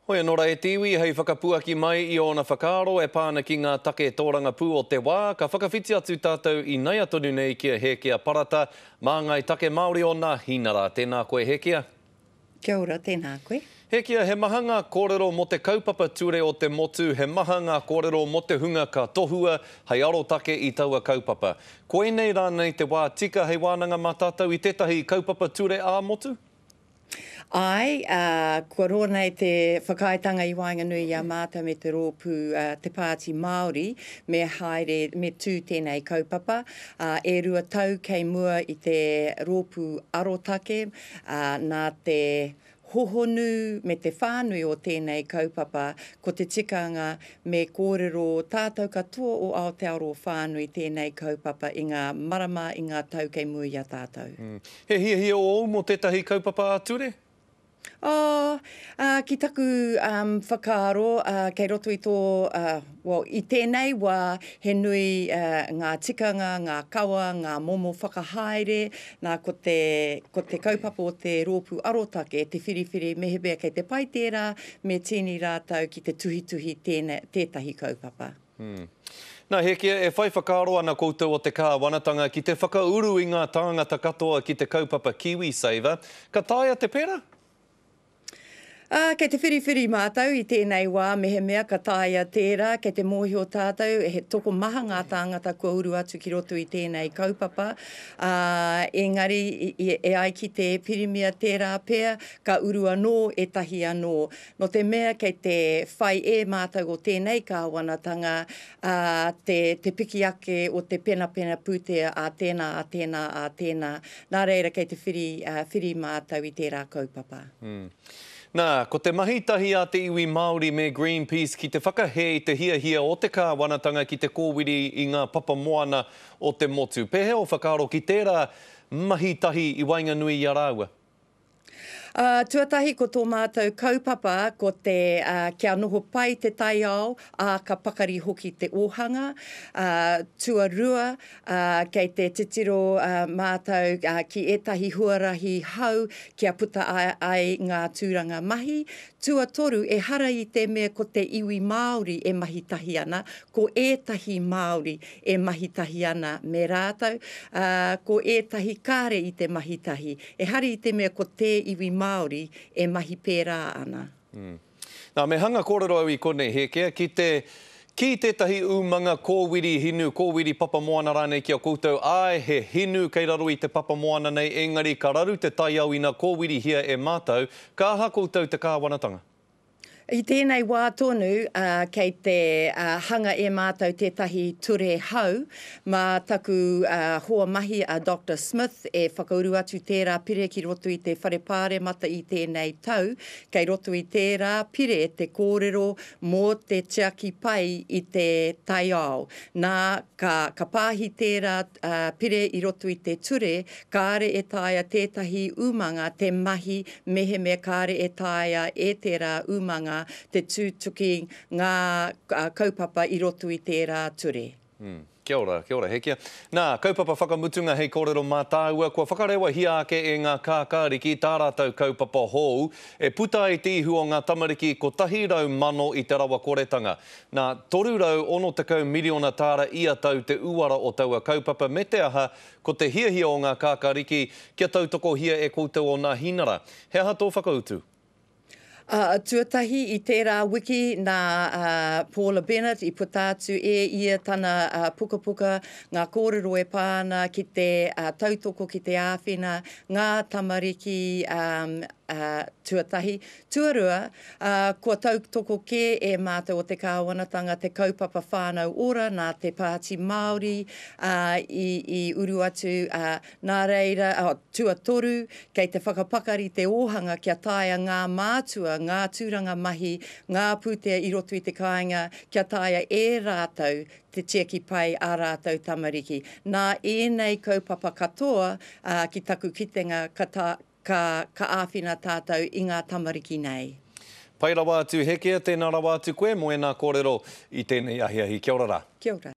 Hoi anō rā e te iwi, hei whakapuaki mai i ōna whakaaro e pā ana ki ngā take tōrangapū o te wā, ka whakawhiti atu tātou inaia tonu nei ki a Hēkia Parata, māngai take Māori o nā Hīnara. Tēnā koe Hēkia. Kia ora, tēnā koe. Hēkia, he maha ngā kōrero mō te kaupapa ture o te motu, he maha ngā kōrero mō te hunga ka tohua hei arotake i taua kaupapa. Koinei rānei te wā tika hei wānanga mā tātou i tētahi kaupapa ture ā-motu? Āe, ā, kua roa nei te whakaaetanga i waenganui i a mātou me te rōpū Te Pāti Māori me haere, me tū tēnei kaupapa. Ā, e rua tau kei mua i te rōpū arotake, ā, nā te hohonu me te whānui o tēnei kaupapa, ko te tikanga me kōrero tātou katoa o Aotearoa whānui tēnei kaupapa i ngā marama, i ngā tau kei mua i a tātou. He hiahia ōu mō tētahi kaupapa ā-ture? Oh, ā, ki taku um, whakaaro, ā, kei roto i tō, ā, well, i tēnei wā, he nui ā, ngā tikanga, ngā kawa, ngā momo whakahaere, nā, ko te, ko te kaupapa o te rōpū arotake, te whiriwhiri mehemea kei te pai tērā, me tīni rātou ki te tuhituhi tēnei, tētahi kaupapa. Nā, Hekia, e whai whakaaro ana koutou o te kāwanatanga ki te whakauru i ngā tāngata katoa ki te kaupapa KiwiSaver. Ka taea te pērā? Ā, kei te whiriwhiri mātou i tēnei wā mehemea ka taea tērā, kei te mōhio tātou he tokomaha ngā tāngata kua uru atu ki roto i tēnei kaupapa, ā, engari e ai ki te Pirimia tērā pea ka uru anō ētahi anō. Nō te mea kei te whai e mātou o tēnei kāwanatanga, ā, te, te piki ake o te penapena pūtea ā tēnā, ā tēnā, ā tēnā, nā reira kei te whiri, ā, whiri mātou i tērā kaupapa. Nā, ko te mahi tahi a te iwi Māori me Greenpeace ki te whakahē i te hiahia o te kāwanatanga ki te kōwiri i ngā papa moana o te motu. Pēhea ō whakaaro ki tērā mahi tahi i waenganui i a rāua? Ā, tuatahi ko tō mātou kaupapa ko te, ā, kia noho pai te taiao, ā, ka pakari hoki te ōhanga. Ā, tuarua, ā, kei te titiro, ā, mātou, ā, ki ētahi huarahi hou kia puta ai ngā tūranga mahi. Tuatoru, ehara i te mea ko te iwi Māori e mahi tahi ana, ko ētahi Māori e mahi tahi ana me rātou, ā, ko ētahi kāre i te mahi tahi. Ehara i te mea ko te iwi Māori e mahi pērā ana. Nā, me hanga kōrero au i konei, Hēkea, ki te kī tētahi umanga kōwiri hinu, kōwiri papamoana rānei ki a koutou, āe, he hinu kei raro i te papamoana nei, engari ka raru te taiao ina kōwirihia e mātou, ka aha koutou te kāwanatanga? I tēnei wā tonu, kei te hanga e mātou tētahi ture hou. Mā taku hoa mahi a Doctor Smith e whakauru atu tērā pire ki roto i te Whare Pāremata i tēnei tau. Kei roto i tērā pire te kōrero mō te tiaki pai i te taiao. Nā, ka, ka pāhi tērā pire i roto i te ture, kāre e taea tētahi umanga te mahi mehemea kāre e taea e tērā umanga te tutuki ngā kaupapa i roto i tērā ture. Kia ora, kia ora Hekia. Nā, kaupapa whakamutunga hei kōrero mā tāua, kua whakarewahia ake e ngā kākāriki tā rātou kaupapa hou e puta ai te ihu o ngā tamariki 100,000 i te rawakoretanga. Nā, 360 miriona tāra ia tau te uara o taua kaupapa me te aha, ko te hiahia o ngā kākāriki kia tautokohia e koutou o nā hīnara. He aha tō whakautu? Ā, tuatahi i tērā wiki nā Paula Bennett i puta atu e ia tana pukapuka ngā kōrero e pā ana ki te tautoko ki te āwhina ngā tamariki tuatahi. Tuarua, ā, kua tautoko kē e mātou o te kāwanatanga te kaupapa Whānau Ora nā te Pāti Māori, ā, i, i uru atu, ā, nā reira, ā, tuatoru, kei te whakapakari te ōhanga kia taea ngā mātua, ngā tūranga mahi, ngā pūtea i roto i te kāinga, kia taea e rātou te tiaki pai ā rātou tamariki. Nā ēnei kaupapa katoa, ā, ki taku kitenga, ka ta, Ka, ka āwhina tātou i ngā tamariki nei. Pai rawa atu Hekia, tēnā rawa atu koe mō ēnā kōrero i tēnei ahiahi. Kia ora rā. Kia ora.